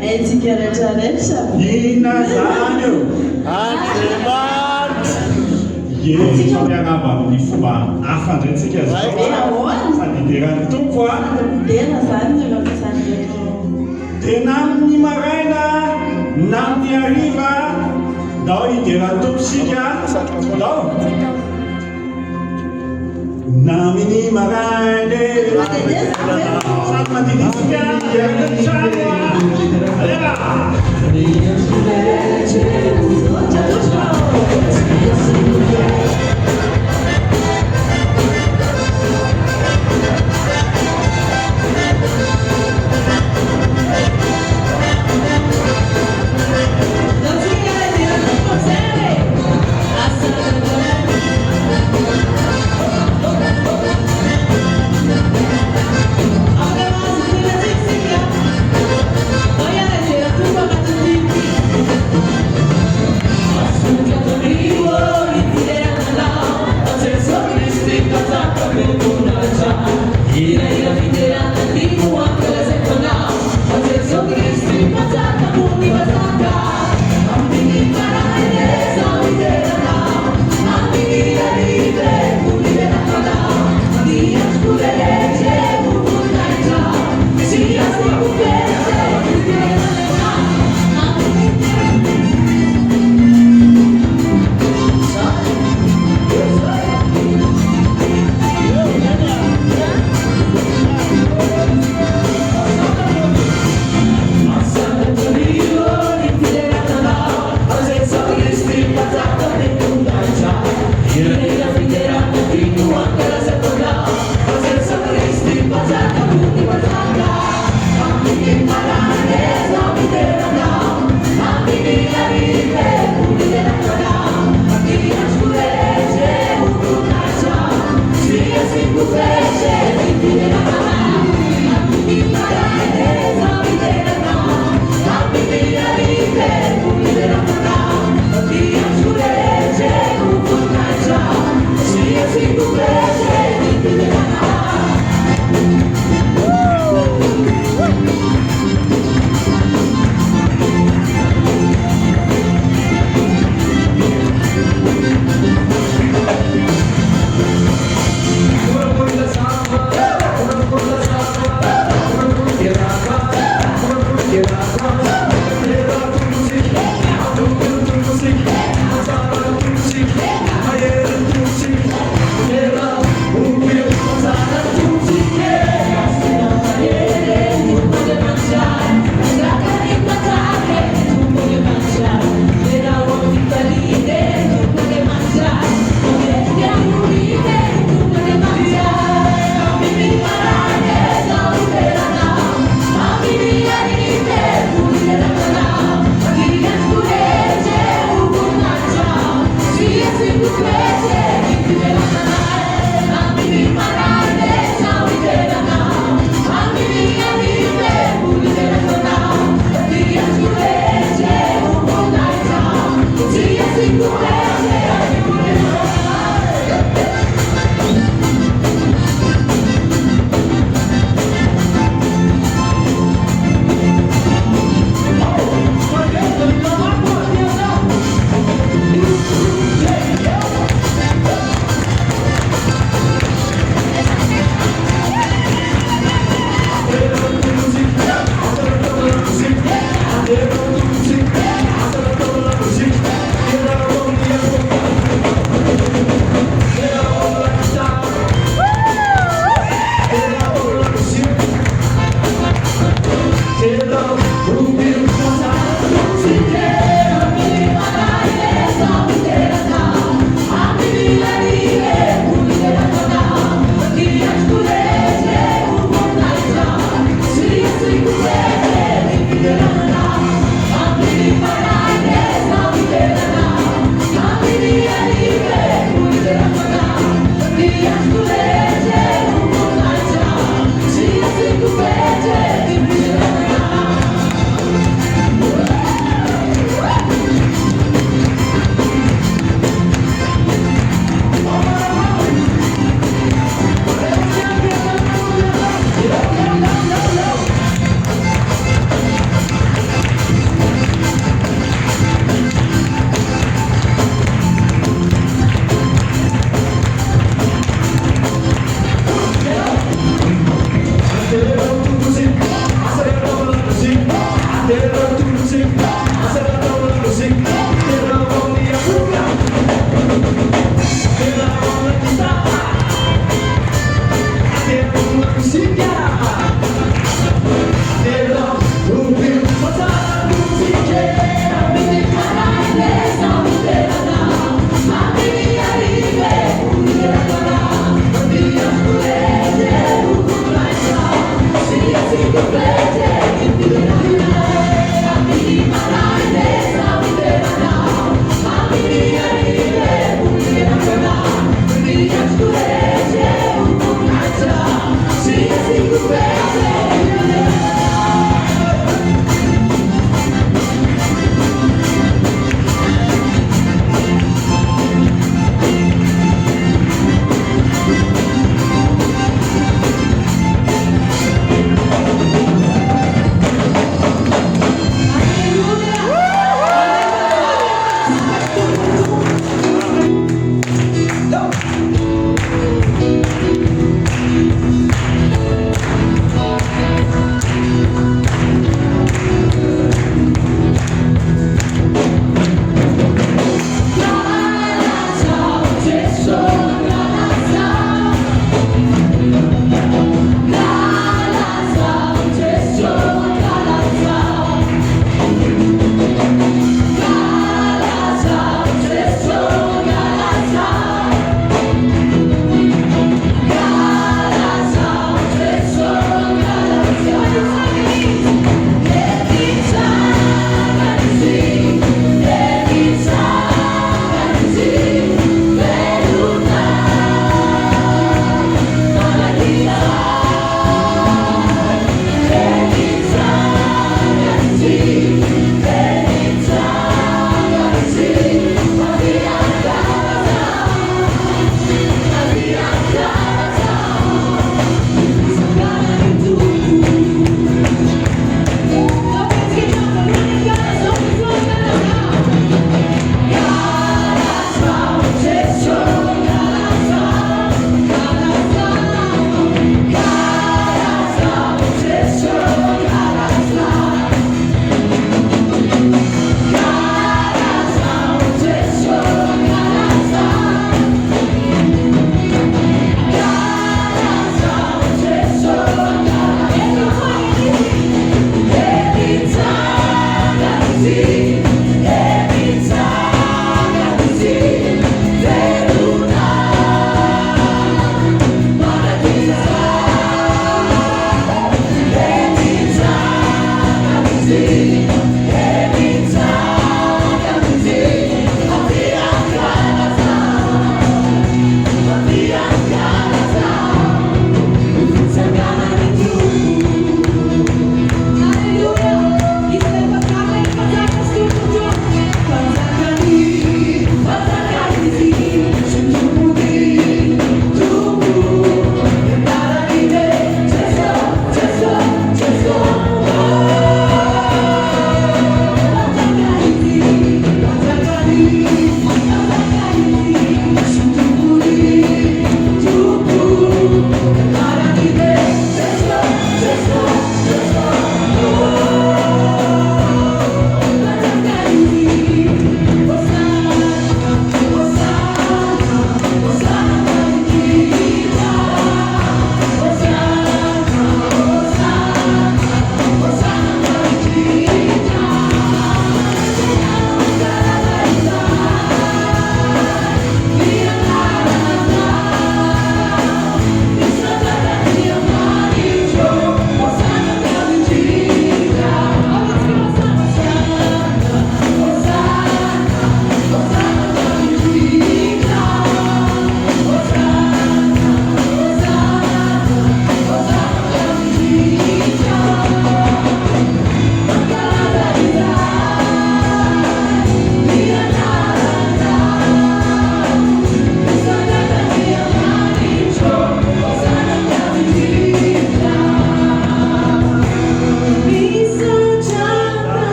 Haintsika rehetrarehetra. Inona izany eo? Andriamanitra. Ie, mifampiarahaba amin'ny fomba hafa indray tsika izao Hoe a. ahoana? Sady hidera ny Tompo a. Sady midera izany no ampiasan'ireto. Dia na amin'ny maraina na amin'ny hariva, ndao hidera ny Tompo isika. Ndao. Na amin'ny maraina e. Sady mandidy isika hiaraka ny trano a. Alefa!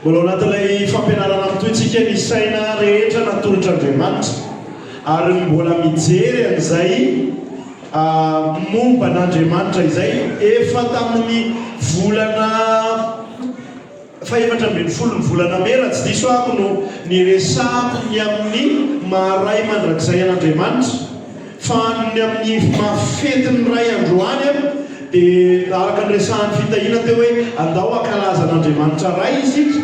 Mbola ao anatin'ilay fampianarana mitohy tsika ny saina rehetra natolotr'Andriamanitra ary mbola mijery an'izay momba an'Andriamanitra izay efa tamin'ny volana fahefatra ambin'ny folo ny volana mey raha tsy diso aho no niresahako ny amin'ny maha Ray mandrakizay an'Andriamanitra fa ny amin'ny maha fetin'ny Ray androany dia araka ny resahan'ny fitahiana teo hoe andao hankalaza an'Andriamanitra Ray isika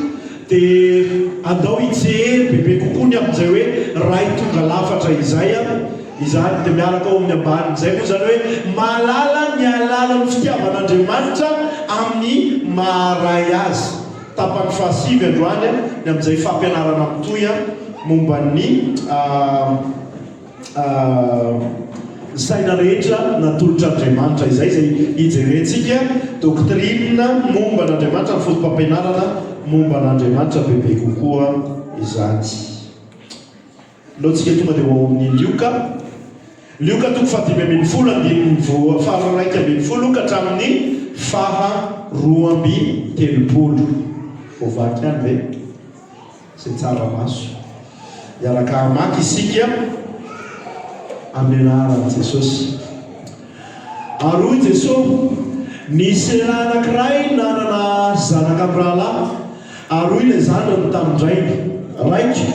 dia andao hijery bebe kokoa ny amin'izay hoe Ray tonga lafatra izay izany dia miaraka ao amin'ny ambanin'izay moa izany hoe mahalala ny alalan'ny fitiavan'Andriamanitra amin'ny maha Ray azy. Tapany fahasivy androany ny amin'izay fampianarana mitohy momba ny saina rehetra natolotr'Andriamanitra izay, izay hijerentsika doctrine momba an'Andriamanitra, ny fotopampianarana momba an'Andriamanitra bebe kokoa izany. Aleo tsika tonga dia ho ao amin'ny Lioka. Lioka toko fahadimy ambin'ny folo andininy faha-11 ka hatramin'ny faha-32. Voavaky ihany ve? Izay tsara maso. Hiaraka hamaky isika amin'ny anaran'i Jesosy. Ary hoy Jesosy, Nisy lehilahy anankiray nanana zanaka mirahalahy, ary hoy ilay zandriny tamin-drainy, Raiko,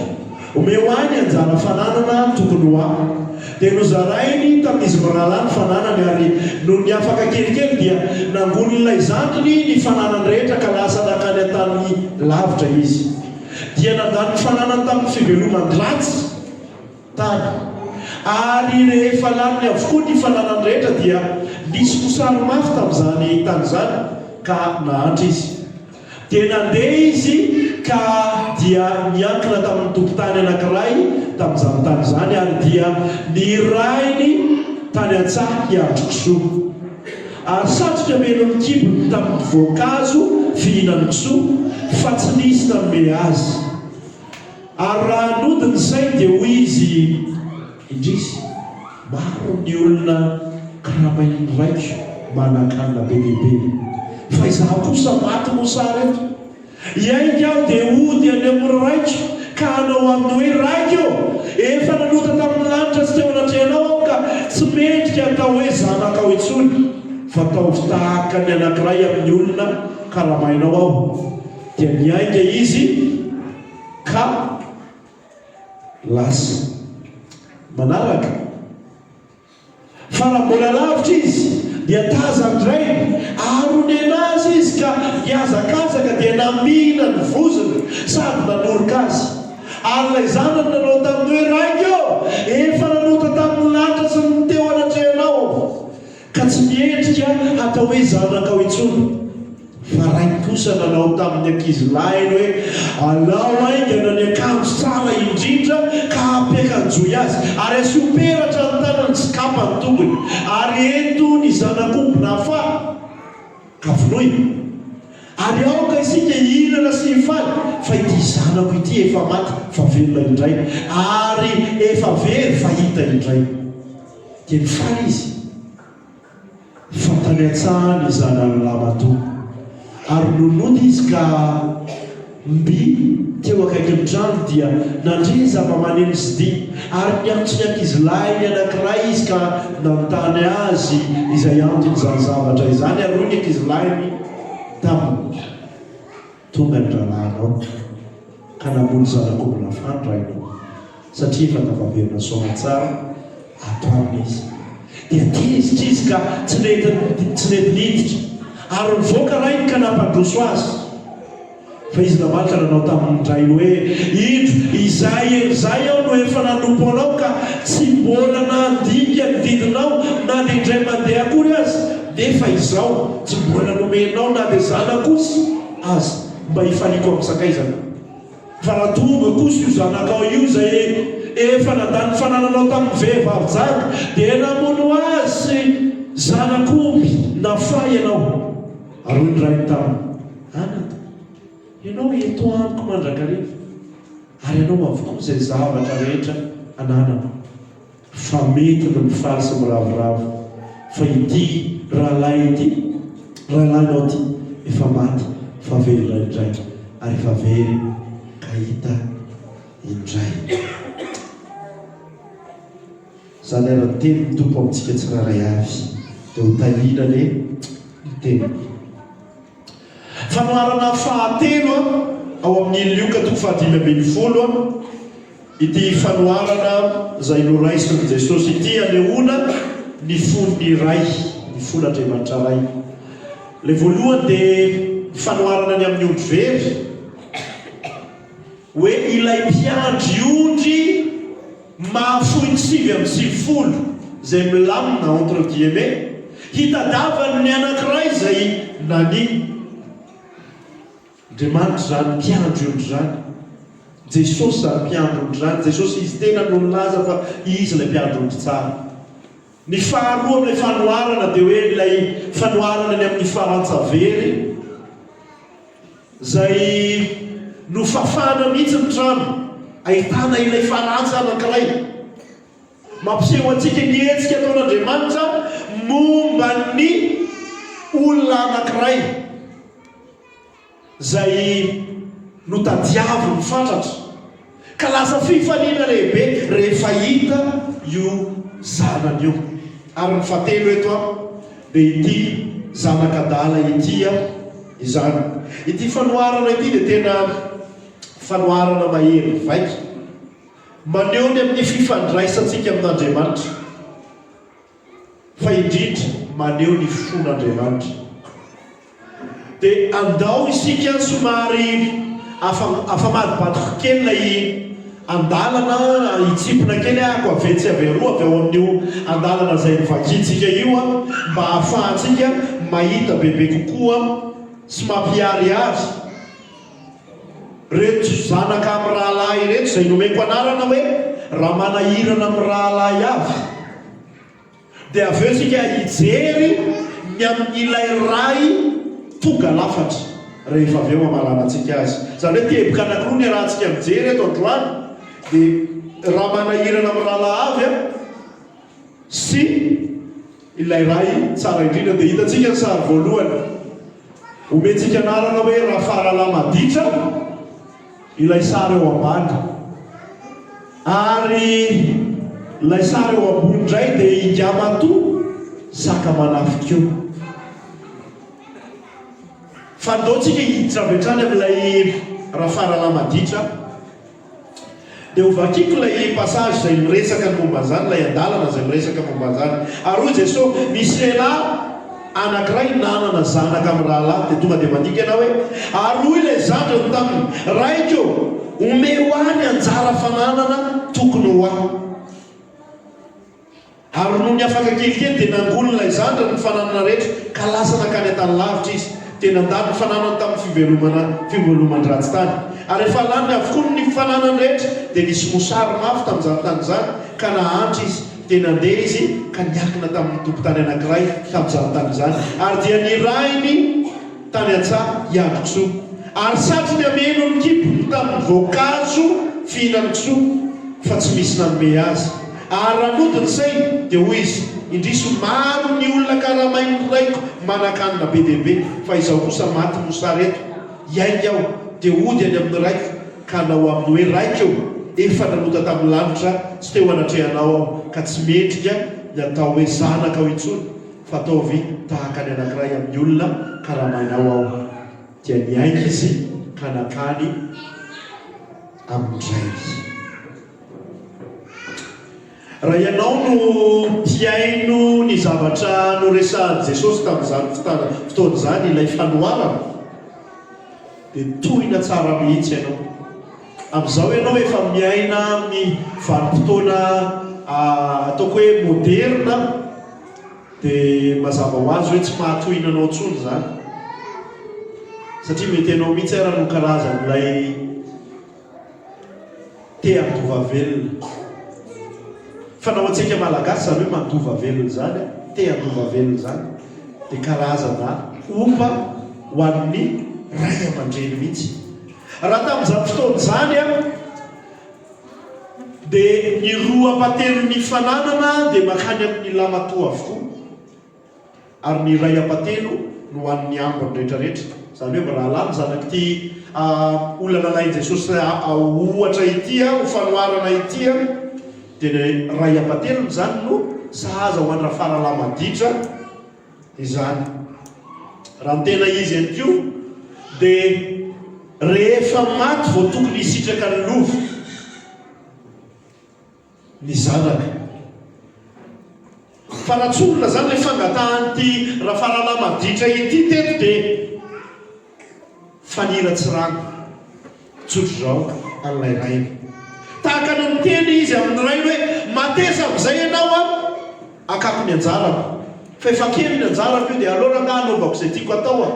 omeo ahy ny anjara fananana tokony ho ahy. Dia nozarainy tamin'izy mirahalahy ny fananany, ary nony afaka kelikely dia nangonin'ilay zandriny ny fananany rehetra ka lasa nankany an-tany lavitra izy. Dia nandany ny fananany tamin'ny fiveloman-dratsy tany. Ary rehefa laniny avokoa ny fananany rehetra dia nisy mosary mafy tamin'izany tany izany ka nahantra izy. Dia nandeha izy ka dia niankina tamin'ny tompon-tany anankiray tamin'izany tany izany, ary dia nirahiny tany an-tsaha hiandry kisoa. Ary satriny hameno ny kibony tamin'ny voankazo fihinan'ny kisoa, fa tsy nisy nanome azy. Ary raha nody ny sainy dia hoy izy, Indrisy, maro ny olona karamain'ny raiko manan-kanina be dia be, fa izaho kosa maty mosary eto. Hiainga aho dia hody any amin'ny raiko ka hanao aminy hoe, Raiko ô, efa nanota tamin'ny lanitra sy teo anatrehanao aho ka tsy mendrika hatao hoe zanakao intsony, fa ataovy tahaka ny anankiray amin'ny olona karamainao aho. Dia niainga izy ka lasa. Manaraka. Fa raha mbola lavitra izy, dia tazan-drainy, ary onena azy izy ka nihazakazaka dia namihina ny vozony sady nanoroka azy. Ary ilay zanany nanao taminy hoe, Raiko ô, efa nanota tamin'ny lanitra sy ny teo anatrehanao aho, ka tsy miendrika hatao hoe zanakao intsony. Fa rainy kosa nanao tamin'ny ankizilahiny hoe, Alao haingana ny akanjo tsara indrindra ka ampiakanjoy azy, ary asio peratra ny tanany sy kapa ny tongony, ary ento ny zanak'omby nafaha ka vonoy. Ary aoka isika hihinana sy hifaly, fa ity zanako ity efa maty fa velona indray, ary efa very fa hita indray. Dia nifaly izy. Fa tany an-tsaha ny zanany lahimatoa. Ary nony nody izy ka mby teo akaikin'ny trano dia nandre zava-maneno sy dihy. Ary niantso ny ankizilahiny anankiray izy ka nanontany azy izay anton'izany zavatra izany. Ary hoy ny ankizilahiny taminy, Tonga ny rahalahinao, ka namono zanak'omby nafany rainao, satria efa tafaverina soamantsara ato aminy izy. Dia tezitra izy ka tsy nety tsy nety niditra. Ary nivoaka rainy ka nampandroso azy. Fa izy namaly ka nanao tamin-drainy hoe, Indro, izay ela izay aho no efa nanompo anao ka tsy mbola nandika ny didinao na dia indray mandeha akory aza, nefa izao tsy mbola nomenao na dia zanak'osy aza mba hifaliako amin'ny sakaizako. Fa raha tonga kosa io zanakao io izay efa nandany ny fanananao tamin'ny vehivavy janga, dia namono azy zanak'omby nafahy ianao. Ary hoy ny rainy taminy, Anaka, ianao eto amiko mandrakariva, ary anao avokoa izay zavatra rehetra ananako. Fa mety ny mifaly sy miravoravo, fa ity rahalahy ity, rahalahinao ity, efa maty fa velona indray. Ary efa very ka hita indray. Izany ary ny tenin'ny Tompo amintsika tsirairay avy. Dia ho tahiana anie ny teniny. Fanoharana fahatelo ao amin'ny Lioka toko fahadimy ambin'ny folo ity fanoharana izay noraisin'i Jesosy ity hanehoana ny fon'ny Ray, ny fon'Andriamanitra Ray. Ilay voalohany dia ny fanoharana ny amin'ny ondry very, hoe ilay mpiandry ondry mahafoy ny 99 izay milamina entre guillemets, hitadiavany ny anankiray izay nania. Andriamanitra izany mpiandry ondry izany. Jesosy izany mpiandry ondry izany. Jesosy Izy tenany no nilaza fa Izy ilay mpiandry ondry tsara. Ny faharoa amin'ilay fanoharana dia hoe ilay fanoharana ny amin'ny farantsa very izay nofafana mihitsy ny trano ahitana ilay farantsa anankiray. Mampiseho antsika ny hetsika ataon'Andriamanitra momba ny olona anankiray izay notadiaviny fatratra, ka lasa fifaliana lehibe rehefa hita io zanany io. Ary ny fahatelo eto dia ity zanak'adala ity izany. Ity fanoharana ity dia tena fanoharana mahery vaika. Maneho ny amin'ny fifandraisantsika amin'Andriamanitra, fa indrindra maneho ny fon'Andriamanitra. Dia andao isika somary afa, afamadibadiko kely ilay andalana, hitsimpona kely ahako avy etsy avy aroa avy ao amin'io andalana izay novakintsika io mba hahafahantsika mahita bebe kokoa sy mampiharihary Reto zanaka mirahalahy ireto izay nomeko anarana hoe Ramanahirana mirahalahy avy. Dia avy eo isika hijery ny amin'ilay Ray tonga lafatra rehefa avy eo hamaranantsika azy. Izany hoe teboka anankiroa ny iarahantsika mijery eto androany dia Ramanahirana mirahalahy avy sy Ilay Ray tsara indrindra dia hitantsika ny sary voalohany. Omentsika anarana hoe Rafaralahy Maditra ilay sary eo ambany. Ary ilay sary eo ambony indray dia Ingamatoa Sakamanafikoa. Fa ndao tsika hiditra avy hatrany amin'ilay Rafaralahy Maditra. Dia hovakiko ilay passage izay miresaka ny momba an'izany, ilay andalana izay miresaka momba an'izany. Ary hoy Jesoa, Nisy lehilahy anankiray nanana zanaka mirahalahy. Dia tonga dia mandika ianao hoe, Ary hoy ilay zandriny taminy, Raiko ô, omeo ahy ny anjara fananana tokony ho ahy. Ary nony afaka kelikely dia nangonin'ilay zandriny ny fananana rehetra, ka lasa nankany an-tany lavitra izy, dia nandany ny fananany tamin'ny fivelomana fiveloman-dratsy tany. Ary efa laniny avokoa ny fananany rehetra, dia nisy mosary mafy tamin'izany tany izany, ka nahantra izy. Dia nandeha izy ka niankina tamin'ny tompon-tany anankiray tamin'izany tany izany, ary dia nirahiny tany an-tsaha hiandry kisoa. Ary satriny hameno ny kibony tamin'ny voankazo fihinan'ny kisoa, fa tsy misy nanome azy. Ary raha nody ny sainy, dia hoy izy, Indrisy, maro ny olona karamain'ny raiko manan-kanina be dia be, fa izaho kosa maty mosary eto. Hiainga aho, dia hody any amin'ny raiko, ka hanao aminy hoe, Raiko ô, efa nanota tamin'ny lanitra sy teo anatrehanao aho, ka tsy mendrika ny hatao hoe zanakao intsony, fa ataovy tahaka ny anankiray amin'ny olona karamainao aho. Dia niainga izy ka nankany amin-drainy. Raha ianao no mpihaino ny zavatra noresahan'i Jesosy tamin'izany fotoana izany, ilay fanoharana, dia tohina tsara mihitsy ianao. Amin'izao ianao efa miaina amin'ny vanim-potoana ataoko hoe moderina, dia mazava ho azy hoe tsy mahatohina anao intsony izany. Satria mety ianao mihitsy ara no karazan'ilay Te handova velona. Fanao antsika Malagasy izany hoe mandova velona izany, te handova velona izany dia karazana ompa ho an'ny ray aman-dreny mihitsy. Raha tamin'izany fotoana izany dia ny roa ampatelon'ny fananana dia mankany amin'ny lamatoa avokoa. Ary ny iray ampatelo no ho an'ny ambiny rehetrarehetra. Izany hoe mirahalahy ny zanak'ity olona nalain'i Jesosy ohatra ity, ho fanoharana ity, dia ny iray ampatelony izany no sahaza ho an-dRafaralahy maditra izany. Raha ny tena izy ihany koa dia rehefa maty vao tokony hisitraka ny lova. Ny zanaka. Fa raha tsorina zany le fangatahan'ity Rafaralahy maditra ity teto dia faniratsirana tsotr'izao an'ilay rainy. Tahaka ny miteny izy amin'ny rainy hoe mateza amin'izay ianao an, akako ny anjarako. Fa efa kely ny anjarako io dia aleo rangaha anaovako izay tiako atao an.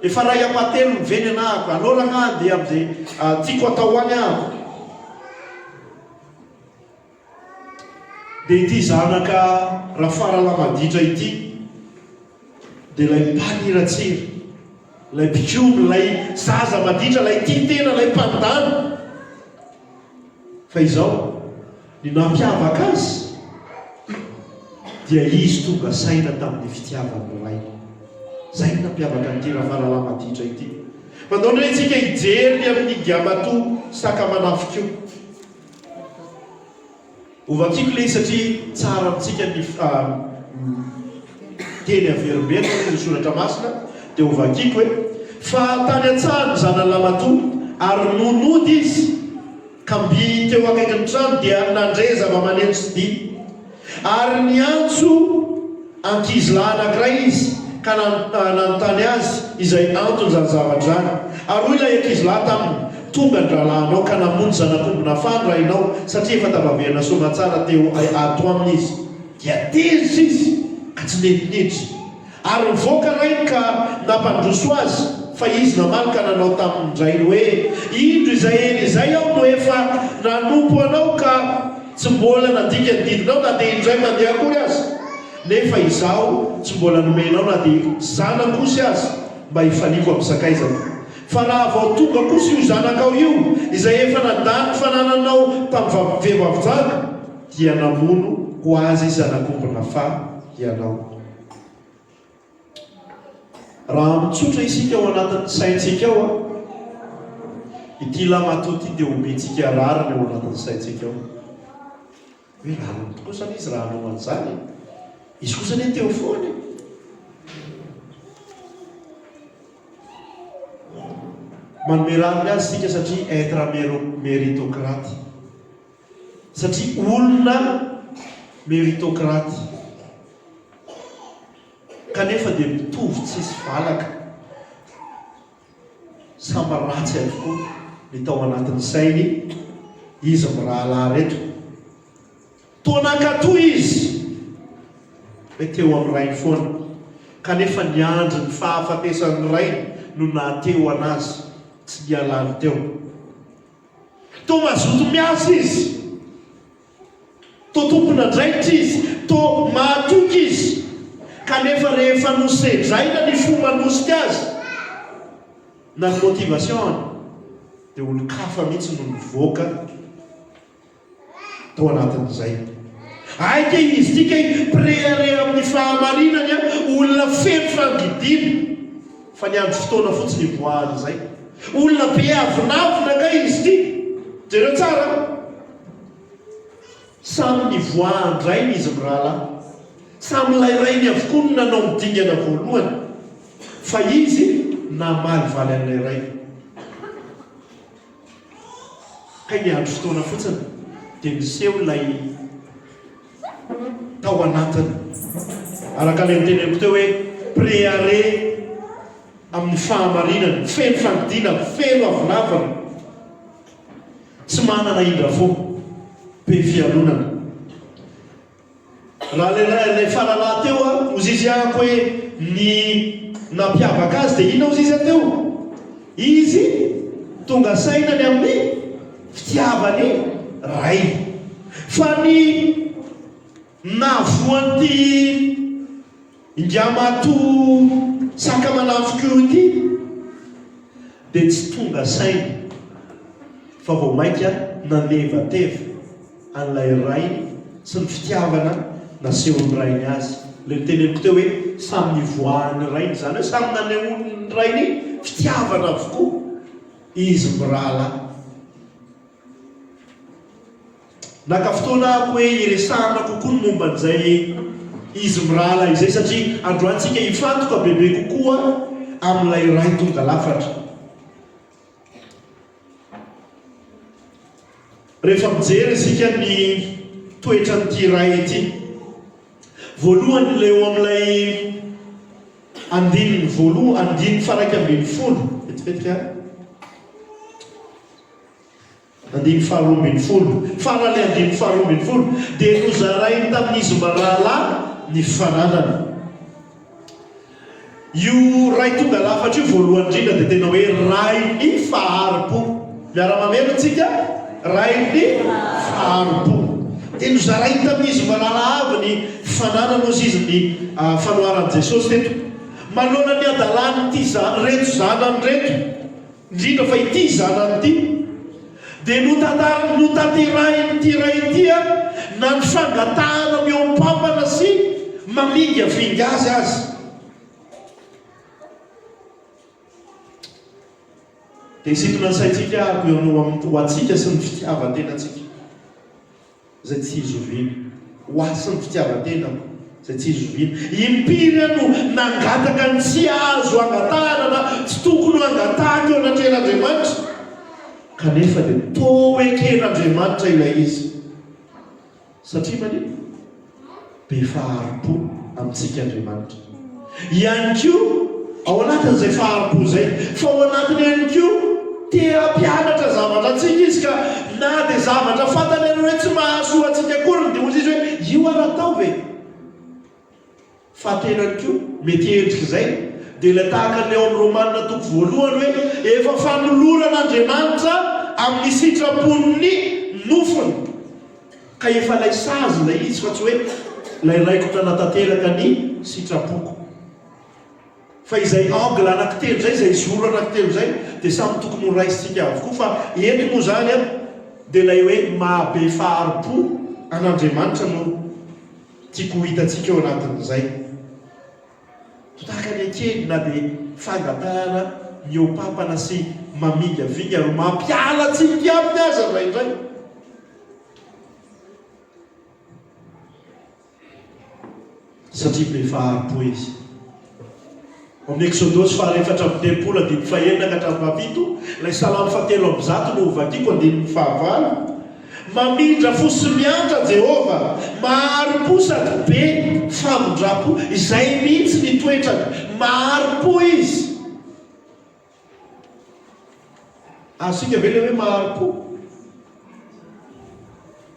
Efa ray ampahatelony ve ny anahako? Aleo rangaha andeha amin'izay tiako atao any ahako. Dia ity zanaka Rafaralamaditra ity dia ilay mpaniratsira, ilay mpikomy, ilay zaza maditra, ilay tia tena, ilay mpandany. Fa izao, ny nampiavaka azy dia izy tonga saina tamin'ny fitiavan'ny rainy. Izay no nampiavaka an'ity Rafaralamaditra ity. Mandao indray isika hijery ny amin'i Ingiamatoa Sakamanafika io. Hovakiko ilay izy satria tsara amintsika ny teny averimberina hoy ny soratra masina dia hovakiko hoe, Fa tany an-tsaha ny zanany lamatoa ary nony nody izy ka mby teo akaikin'ny trano dia nandre zava-maneno sy dihy. Ary niantso ankizilahy anankiray izy ka nanontany azy izay anton'izany zavatra izany. Ary hoy ilay ankizilahy taminy, Tonga ny rahalahinao ka namono zanak'omby nafà ny rainao, satria efa tafaverina soamatsara teo ato aminy izy. Dia tezitra izy ka tsy nety niditra. Ary nivoaka rainy ka nampandroso azy, fa izy namaly ka nanao tamin-drainy hoe, Indro izay ela izay aho no efa nanompo anao ka tsy mbola nandika ny didinao na dia indray mandeha akory aza, nefa izaho tsy mbola nomenao na dia zanak'osy aza mba hifaliako amin'ny sakaizako. Fa raha vao tonga kosa io zanakao io, izay efa nandany ny fanananao tamin'ny vehivavy janga, dia namono ho azy zanak'omby nafaha ianao. Raha mitsotra isika ao anatin'ny saintsika ao an, ity lamatoa ity dia omentsika rariny ao anatin'ny saintsika ao. Hoe rariny tokoa sa izy raha hanao an'izany e? Izy kosa anie teo foana e. Manome rariny azy isika satria être méritocrate. Satria olona meritocrate. Kanefa dia mitovy tsisy valaka. Samy ratsy avokoa ny tao anatin'ny sainy izy mirahalahy reto. Toa nankatò izy hoe teo amin'ny rainy foana. Kanefa niandry ny fahafatesan'ny rainy no nahateo anazy, tsy nialany teo. Toa mazoto miasa izy. Toa tompon'andraikitra izy. Toa mahatoky izy. Kanefa rehefa nosedraina ny fo manosika azy, na ny motivation-ny, dia olon-kafa mihitsy no nivoaka. Tao anatin'izay. Hay kay izy ity kay mpirehareha amin'ny fahamarinany an, olona feno fangidiana fa niandry fotoana fotsiny hivoahan'izay. Olona be avonavona kay izy ity. Jereo tsara an. Samy nivoahan-drainy izy mirahalahy. Samy ilay rainy avokoa no nanao ny dingana voalohany fa izy namalivaly an'ilay rainy. Kay niandry fotoana fotsiny dia niseho ilay tao anatiny. Araka ilay noteneniko teo hoe mpirehareha amin'ny fahamarinana, feno fangidiana, feno avonavona, tsy manana indra fo, be fialonana. Raha ilay ilay faralahy teo a, hozy izy ahako hoe ny nampiavaka azy dia inona hozy izy teo? Izy tonga saina ny amin'ny fitiavan'ny rainy. Fa ny nahavoan'ity ingamatoa saka manafika io ity dia tsy tonga saina fa vao mainka nanevateva an'ilay rainy sy ny fitiavana nasehon'ny rainy azy. Ilay noteneniko teo hoe samy nivoahan'ny rainy, izany hoe samy nanehoan'ny rainy fitiavana avokoa izy mirahalahy. Naka fotoana aho hoe hiresahana kokoa ny momba an'izay izy mirahalahy izay satria androany tsika hifantoka bebe kokoa amin'ilay Ray tonga lafatra. Rehefa mijery isika ny toetran'ity Ray ity, voalohany ilay eo amin'ilay andininy voalohany, andininy faha 11, vetivety ary. Andininy faharoa ambin'ny folo, Faran'ilay andininy faharoa ambin'ny folo, dia nozarainy tamin'izy mirahalahy ny fananany. Io ray tonga lafatra io voalohany indrindra dia tena hoe rain'ny fahari-po. Miara-mameno tsika? Rain'ny fahari-po. Dia nozarainy tamin'izy mirahalahy avy ny fananany hozy izy ny fanoharan'i Jesosy teto. Manoloana ny hadalan'ity reto zanany ireto. Indrindra fa ity zanany ity dia notanterahin'ity ray ity na ny fangatahana mihoam-pampana sy mamingavinga azy aza. Dia hisintona ny saintsika ary ho antsika sy ny fitiavan-tenantsika. Izay tsy izoviana. Ho ahy sy ny fitiavan-tenako, izay tsy izoviana. Impiry aho no nangataka ny tsy azo angatahana na tsy tokony ho angatahako eo anatrehan'Andriamanitra, kanefa dia toa eken'Andriamanitra ilay izy. Satria maninona? Be fahari-po amintsika Andriamanitra. Ihany koa, ao anatin'izay fahari-po izay, fa ao anatiny ihany koa, te hampianatra zavatra antsika Izy ka na dia zavatra fantany ary hoe tsy mahasoa antsika akory dia hoy Izy hoe, io ary ataovy e! Fahatelo ihany koa, mety endrik'izay, dia ilay tahaka an'ilay ao amin'ny Romana toko voalohany hoe efa fanoloran'Andriamanitra amin'ny sitrapon'ny nofony. Ka efa ilay sazy ilay izy fa tsy hoe ilay raiko nanatanteraka ny sitrapoko. Fa izay angle anankitelo izay, izay zoro anankitelo izay dia samy tokony ho raisintsika avokoa fa eto moa izany an, dia ilay hoe maha-be fahari-po an'Andriamanitra no tiako ho hitantsika eo anatin'izay. Toa tahaka ny ekeny na dia fangatahana mihoa-pampana sy mamingavinga ary mampiala antsika aminy aza indraindray. Satria be fahari-po izy. Ao amin'ny Eksodosy faha 34 andininy fahenina ka hatramin'ny fahafito, ilay Salamo fahatelo amby zato no hovakiko andininy fahavalo, Mamindra fo sy miantra Jehovah, mahari-po sady be famindram-po. Izay mihitsy ny toetrany, mahari-po izy. Azontsika ve ilay hoe mahari-po?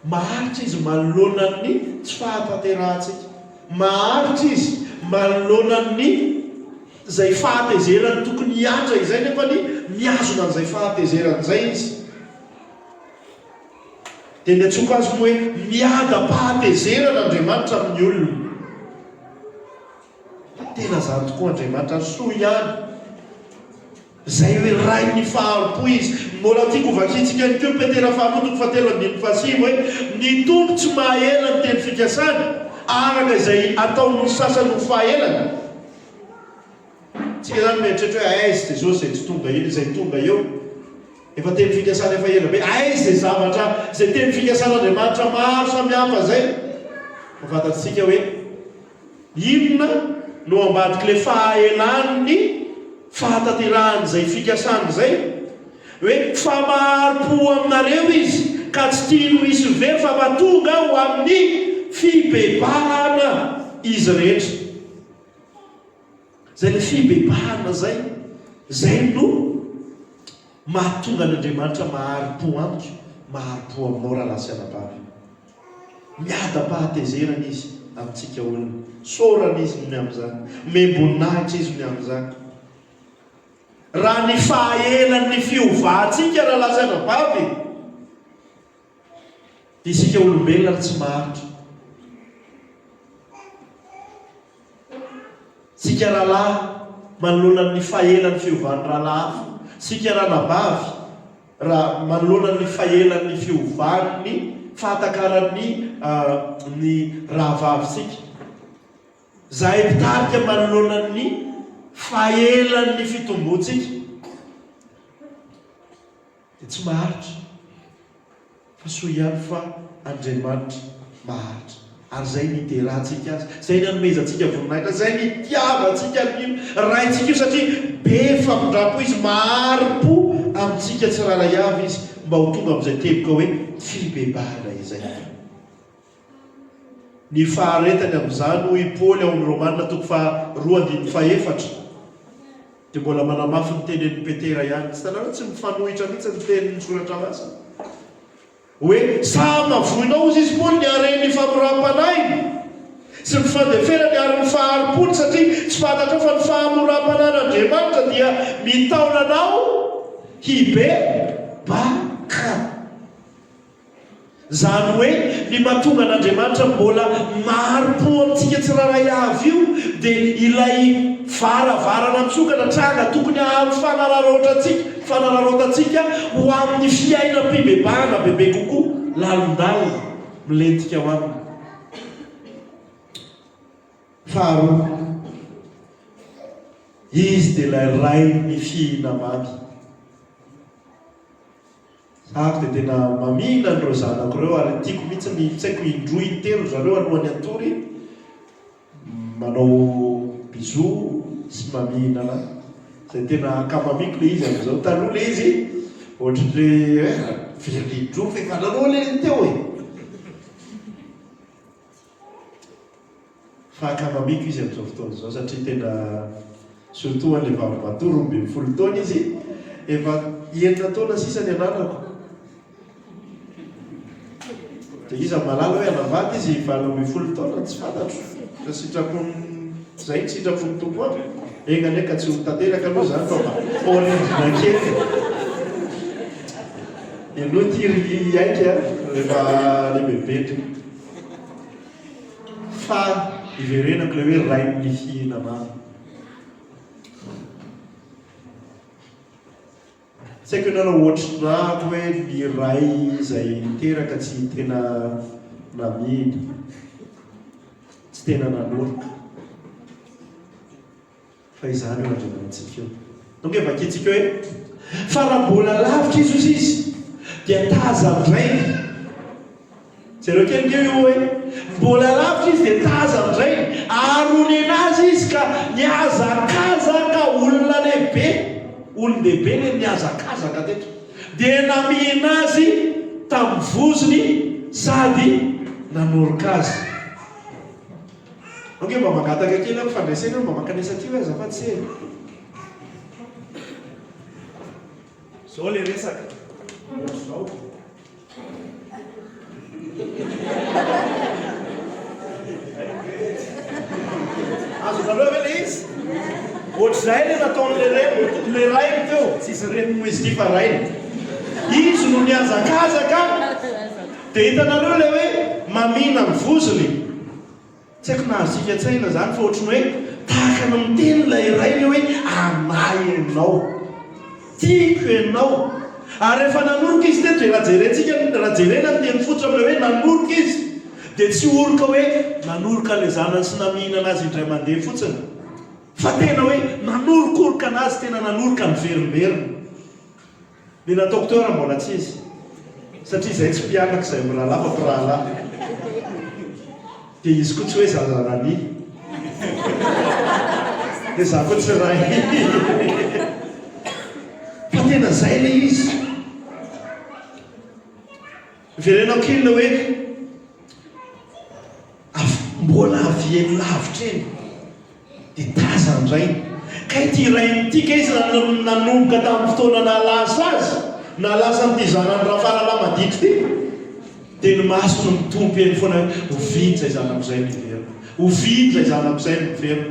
Maharitra izy manoloana ny tsy fahatanterahantsika. Maharitra izy manoloana ny izay fahatezerany tokony hihatra izay nefa ny mihazona an'izay fahatezerany izay izy. Dia niantsoako azy moa hoe miadam-pahatezerana Andriamanitra amin'ny olona. Tena zany tokoa Andriamanitra ary soa ihany izay hoe Rain'ny fahari-po Izy. Mbola tiako ho vakintsika ihany koa Petera faharoa toko fahatelo andininy fahasivy hoe ny Tompo tsy mahela ny teny fikasany araka izay ataon'ny sasany ho fahelana. Tsika zany mieritreritra hoe aiza Jesosy izay tsy tonga eo, izay tonga eo. Efa teny fikasana efa ela be. Aiza izay zavatra izay teny fikasan'Andriamanitra maro samihafa izay. Fa fantatsika hoe Inona no ambadik'ilay fahaelan'ny fahatanterahan'izay fikasana izay? Hoe fa mahari-po aminareo Izy, ka tsy tiany ho hisy very fa mba tonga ho amin'ny fibebahana izy rehetra. Izay ilay fibebahana izay, izay no mahatonga an'Andriamanitra mahari-po amiko, mahari-po aminao rahalahy sy anabavy. Miadam-pahatezerana Izy amintsika olona. Isaorana Izy ny amin'izany. Omem-boninahitra Izy ny amin'izany. Raha ny fahaelan'ny fiovantsika rahalahy sy anabavy, dia isika olombelona ary tsy maharitra. Tsika rahalahy manoloana ny fahelan'ny fiovan'ny rahalahy hafa, tsika ranabavy raha manoloana ny fahelan'ny fiovan'ny fahatakaran'ny ny rahavavintsika. Zahay mpitarika manoloana ny fahelan'ny fitomboantsika dia tsy maharitra fa soa ihany fa Andriamanitra maharitra ary izay no iderantsika Azy, izay no anomezantsika voninahitra, izay no itiavantsika an'io Raintsika io satria be famindram-po Izy, mahari-po amintsika tsirairay avy Izy mba ho tonga amin'izay teboka hoe fibebahana izay. Ny faharetany amin'izany, hoy i Paoly ao amin'ny Romana toko faharoa andininy fahefatra, dia mbola manamafy ny tenenin'i Petera ihany. Tsy hitanareo, tsy mifanohitra mihitsy ny tenin'ny Soratra Masina. Hoe, Samy havoinao, hozy izy Paoly, ny haren'ny famoram-panahiny sy ny fandeferany ary ny fahari-pony, satria tsy fantatrao fa ny fahamoram-panahin'Andriamanitra dia mitaona anao hibebaka. Izany hoe, ny mahatonga an'Andriamanitra mbola mahari-po amintsika tsirairay avy io dia ilay varavarana misokatra, tranga tokony hahafanararaotra antsika, fanararaotantsika ho amin'ny fiainam-pibebahana bebe kokoa, lalindalina, milentika ao aminy. Faharoa, Izy dia ilay Rain'ny fihinamamy. Ary dia tena mamihina an'ireo zanako ireo ary tiako mihitsy ny tsy haiko indroa intelo zareo alohan'ny hatory manao bisous sy mamihina anah. Izay tena ankamamiako ilay izy amin'izao. Taloha ilay izy ohatran'ny hoe very indroa fa efa nanao ilay izy teo e. Fa ankamamiako izy amin'izao fotoana izao satria tena surtout an'ilay vavimatoa 12 taona izy, efa enina taona sisa ny ananako. Dia iza mahalala hoe hanambady izy 18 taona? Tsy fantatro. Fa sitrapon'ny, izay ny sitrapon'ny Tompo any. Enga anie ka tsy ho tanteraka aloha izany fa mba horindrina kely. Henoy ity ry Aiky a, rehefa lehibebe ndry. Fa iverenako ilay hoe rain'ny fihinanana. Tsy haiko ianareo ohatrinahako hoe ny ray izay niteraka tsy tena namihina, tsy tena nanoroka. Fa izany io Andriamanitsika io. Tonga e vakintsika hoe, Fa raha mbola lavitra izy hozy izy, dia tazan-drainy. Jereo kely nge io hoe, mbola lavitra izy dia tazan-drainy, ary onena azy izy ka nihazakazaka olona lehibe, olon-dehibe le nihazakazaka teto, dia namihina azy tamin'ny vozony sady nanoroka azy. Ok mba mangataka kely aho fandraisena mba mankanesa aty hoe azafady se e. Zao le resaka. Ohatr'izao. Azonareo ve le izy? Ohatr'izay le nataon'le reniny, le rainy teo, tsisy reniny moa izy ity fa rainy. Izy no nihazakazaka, dia hitanareo le hoe mamina ny vozony. Tsy haiko na azontsika an-tsaina izany fa ohatry ny hoe tahaka ny miteny ilay rainy hoe anah ianao. Tiako ianao. Ary rehefa nanoroka izy teto dia raha jerentsika raha jerena ny teny fototra amin'ilay hoe nanoroka izy dia tsy oroka hoe nanoroka ilay zanany sy namihinana azy indray mandeha fotsiny fa tena hoe nanorokoroka anazy tena nanoroka niverimberina. Ny nataoko teo ary mbola tsy izy satria izay tsy mpianaka izay mirahalahy fa mpirahalahy. Dia izy koa tsy hoe zaza nania. Dia za koa tsy ray. Fa tena izay ilay izy. Verenako kely ilay hoe avy mbola avy eny lavitra eny. Dia tazan-drainy. Kay ity rainy ity kay izy nanomboka tamin'ny fotoana nahalasa azy, nahalasa an'ity zanany Rafaralahy maditra ity, dia ny masony mitompy eny foana hoe oviana izay zanako izay no hiverina, oviana izay zanako izay no miverina.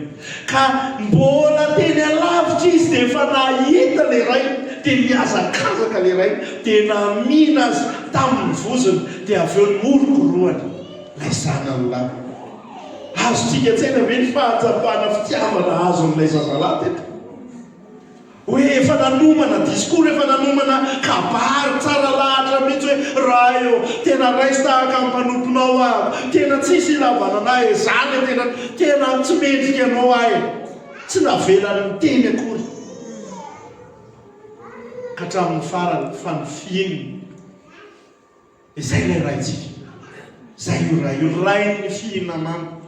Ka mbola teny alavitra izy dia efa nahita ilay rainy, dia nihazakazaka ilay rainy, dia namihina azy tamin'ny vozony, dia avy eo norokorohany ilay zanany lahy. Azontsika an-tsaina ve ny fahatsapana fitiavana azon'ilay zazalahy teto? Hoe efa nanomana discours, efa nanomana kabary tsara lahatra mihitsy hoe Ray ô, tena raiso tahaka ny mpanomponao aho, tena tsisy ilavana anah e, za le tena, tena tsy mendrika anao aho e. Tsy navelany niteny akory ka hatramin'ny farany fa nofihininy. Izay ilay Raintsika. Izay io Ray io, Rain'ny fihinanana.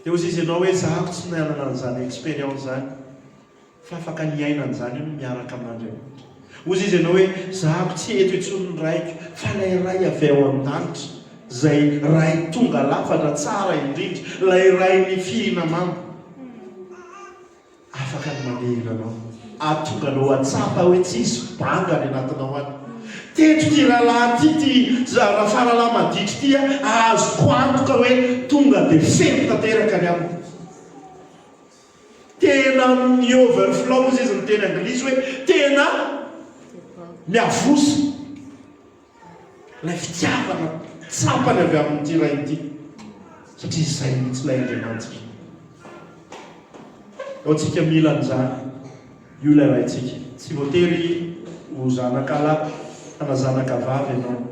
Dia hozy izy ianao hoe zahako tsy nanana an'izany expérience izany fa afaka niaina an'izany ianao miaraka amin'Andriamanitra. Hozy izy ianao hoe zahako tsy eto intsony ny Raiko fa ilay Ray avy ao an-danitra, izay Ray tonga lafatra tsara indrindra, ilay Rain'ny fihinanana. Afaka ny mamehina anao. Ahatonga anao hahatsapa hoe tsisy banga any anatinao any. Teto ity rahalahy ity, ity rafaralahy maditra ity, azoko antoka hoe tonga dia feno tanteraka ny aminy. Tena mi-overflow hozy izy miteny anglisy hoe tena miavosa. Ilay fitiavana tsapany avy amin'ity Ray ity, satria izay mihitsy ilay Andriamanitsika. Ao tsika mila an'izany, io ilay Raintsika. Tsy voatery ho zanaka lahy na zanaka vavy ianao.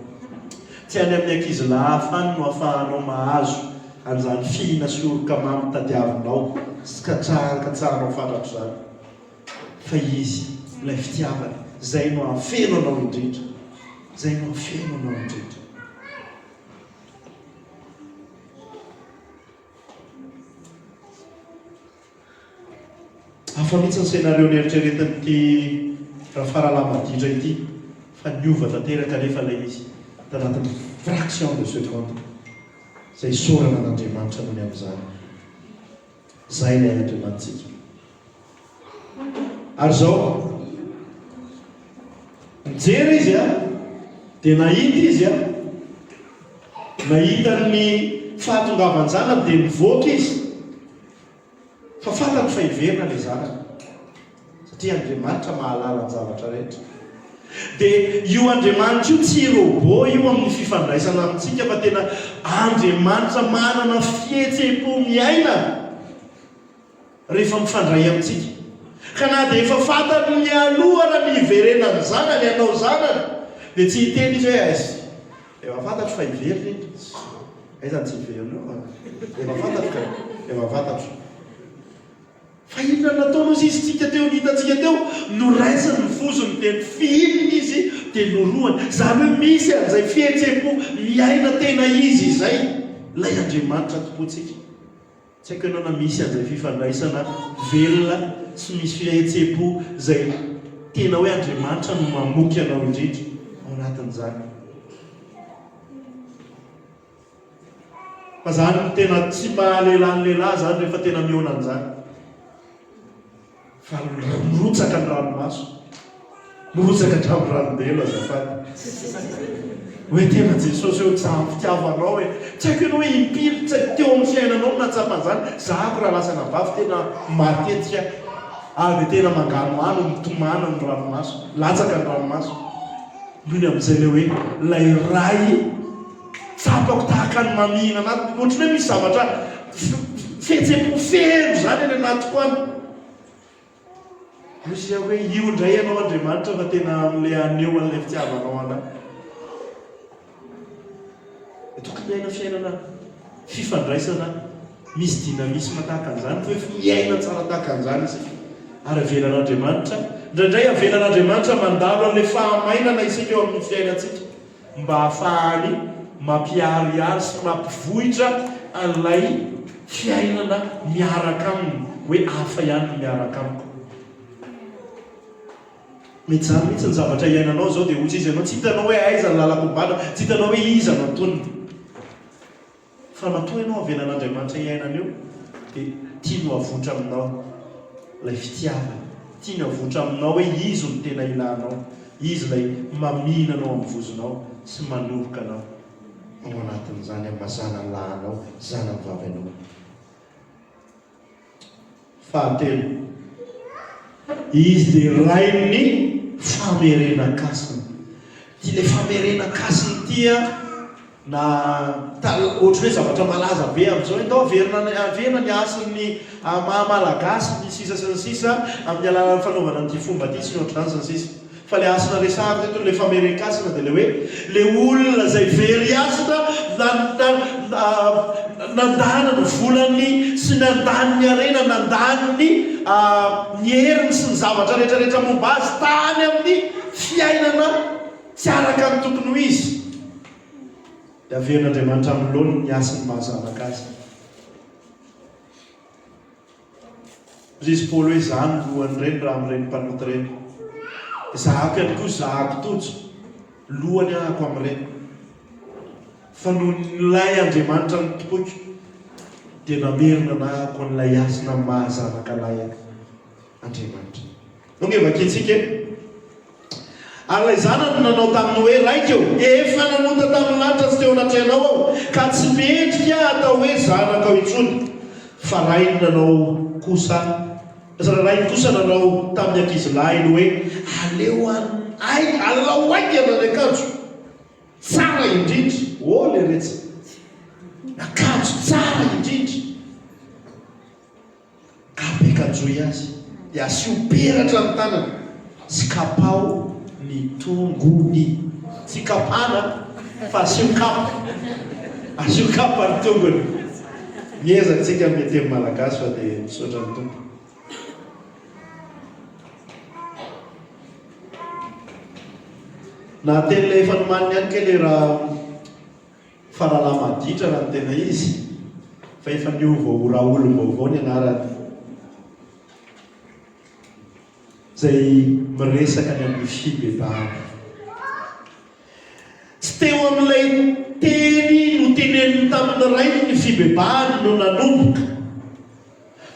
Tsy any amin'ny ankizy lahy hafa any no ahafahanao mahazo an'izany fihina sy oroka mamy tadiavinao sy katsahan-katsahanao fatratra izany. Fa Izy, ilay fitiavana, izay no hahafeno anao indrindra. Izay no hahafeno anao indrindra. Hafa mihitsy ny scénario neritreretin'ity Rafaralahy maditra ity fa niova tanteraka anefa ilay izy tanatin'ny fraction de seconde. Izay isaorana an'Andriamanitra noho ny amin'izany. Izay ilay Andriamanitsika. Ary izao, nijery izy an, dia nahita izy an, nahita ny fahatongavan-janany dia nivoaka izy, fa fantany fa hiverina ilay zanany. Satria Andriamanitra mahalala ny zavatra rehetra. Dia io Andriamanitra io tsy robot io amin'ny fifandraisana amintsika fa tena Andriamanitra manana fihetseham-po miaina rehefa mifandray amintsika. Ka na dia efa fantany mialoha ara ny hiverenan'ny zanany hanao zanany dia tsy hiteny izy hoe aiz efa fantatro fa hiverina iny. Aiza no tsy hiverina eo fa efa fantatro ka, efa fantatro. Fa inona no nataony hozy izy tsika teo ny hitantsika teo? Noraisiny ny vozony dia nofihininy izy dia norohany. Izany hoe misy an'izay fihetseham-po miaina tena izy izay ilay Andriamanitra tompointsika. Tsy haiko ianao na misy an'izay fifandraisana velona sy misy fihetseham-po izay tena hoe Andriamanitra no mamoky anao indrindra ao anatin'izany. Fa zany no tena tsy maha lehilahy ny lehilahy zany rehefa tena mihaona an'izany. Fa mirotsaka ny ranomaso. Mirotsaka hatramin'ny ranon-delo azafady. Hoe tena Jesosy eo jamy fitiavanao e. Tsy haiko ianao hoe impiry tsy haiko teo amin'ny fiainanao no nahatsapa an'izany. Zahako raha lasa anabavy tena matetika ary dia tena manganohano mitomany ny ranomaso. Latsaka ny ranomaso. Noho ny amin'izay ilay hoe ilay Ray Tsapako tahaka ny mamihina anatiko, ohatran'ny hoe misy zavatra fihetseham-po feno izany any anatiko any. Hoy aho hoe, io indray ianao Andriamanitra fa tena amin'ilay haneho an'ilay fitiavanao anah. Tokony hiaina fiainana fifandraisana misy dynamisme tahaka an'izany, hoe miaina tsara tahaka an'izany isika. Ary avelan'Andriamanitra, indraindray avelan'Andriamanitra mandalo an'ilay fahamainana isika eo amin'ny fiainantsika. mba hahafahany mampiharihary sy mampivohitra an'ilay fiainana miaraka aminy, hoe hafa ihany ny miaraka amiko. Mety izany mihitsy ny zavatra iainanao izao dia hozy izy ianao, tsy hitanao hoe aiza ny lalan-kombàna, tsy hitanao hoe iza no antonona. Fa matoa ianao avelan'Andriamanitra hiaina an'io dia tiany ho avotra aminao ilay fitiavany, tiany avotra aminao hoe Izy no tena ilanao, Izy ilay mamihina anao amin'ny vozonao sy manoroka anao ao anatin'izany amin'ny maha zanany lahy anao, zanany vavy anao. Fahatelo, Izy dia Rain'ny famerenan-kasina. Ity ilay famerenan-kasina ity an! Na ohatry ny hoe zavatra malaza be amin'izao hoe ndao averina averina ny hasin'ny maha malagasy ny sisa sy ny sisa amin'ny alalan'ny fanaovana an'ity fomba ity sy ny ohatr'izany sy ny sisa. Fa ilay hasina resahako teto ilay famerin-kasina dia ilay hoe ilay olona izay very hasina nandany ny volany sy nandany ny harena nandany ny ny heriny sy ny zavatra rehetra rehetra momba azy tany amin'ny fiainana Tsy araka ny tokony ho izy, dia averin'Andriamanitra amin'ny laoniny ny hasin'ny maha zanaka azy. Hoy izy Paoly hoe izaho no lohan'ireny raha amin'ireny mpanota ireny. Zahako ihany koa zahako tojo, lohany ahako amin'ireny. Fa noho ilay Andriamanitra notompoiko, dia namerina anahako an'ilay hasina amin'ny maha zanaka lahy Andriamanitra. Tonga e vakintsika e. Ary ilay zanany nanao taminy hoe, Raiko ô, efa nanota tamin'ny lanitra sy teo anatrehanao aho, ka tsy mendrika hatao hoe zanakao intsony. Fa rainy nanao kosa, rainy kosa nanao tamin'ny ankizilahiny hoe, Aleo an, alao haingana ny akanjo tsara indrindra. Ô leretsy! Akanjo tsara indrindra. Ka ampiakanjoy azy, dia asio peratra ny tanany, sy kapao ny tongony. Tsy kapana fa asio kapa. Asio kapa ny tongony. Miezaka tsika amin'ny teny malagasy fa dia misaotra ny Tompo. Nahateny ilay efa nomaniny ihany kay le raha. Faralahy maditra raha ny tena izy fa efa niova ho Raolom-baovao ny anarany, izay miresaka ny amin'ny fibebahana. Tsy teo amin'ilay teny noteneniny tamin'ny rainy ny fibebahany no nanomboka,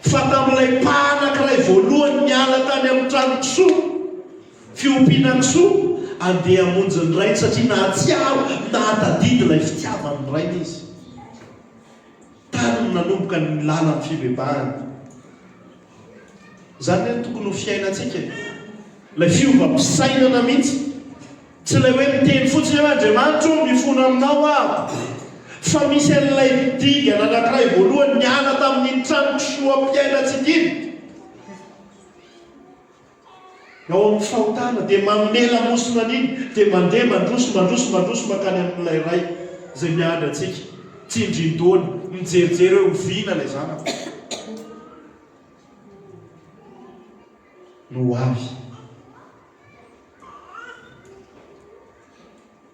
fa tamin'ilay pas anankiray voalohany niala tany amin'ny tranon-kisoa. Fiompiana kisoa, andeha hamonjy ny rainy satria nahatsiaro, nahatadidy ilay fitiavan'ny rainy izy. Tany no nanomboka ny lalan'ny fibebahany. Izany anie no tokony ho fiainantsika e. Ilay fiovam-pisainana mihitsy. Tsy ilay hoe miteny fotsiny hoe Andriamanitra ô, mifona aminao aho. Fa misy an'ilay dingana anankiray voalohany niala tamin'iny tranon-kisoam-piainantsika iny. Ao amin'ny fahotana, dia manome lamosina an'iny, dia mandeha mandroso, mandroso, mandroso mankany amin'ilay Ray izay miandry antsika, tsindrin-doana, mijerijery hoe oviana ilay zanako no ho avy.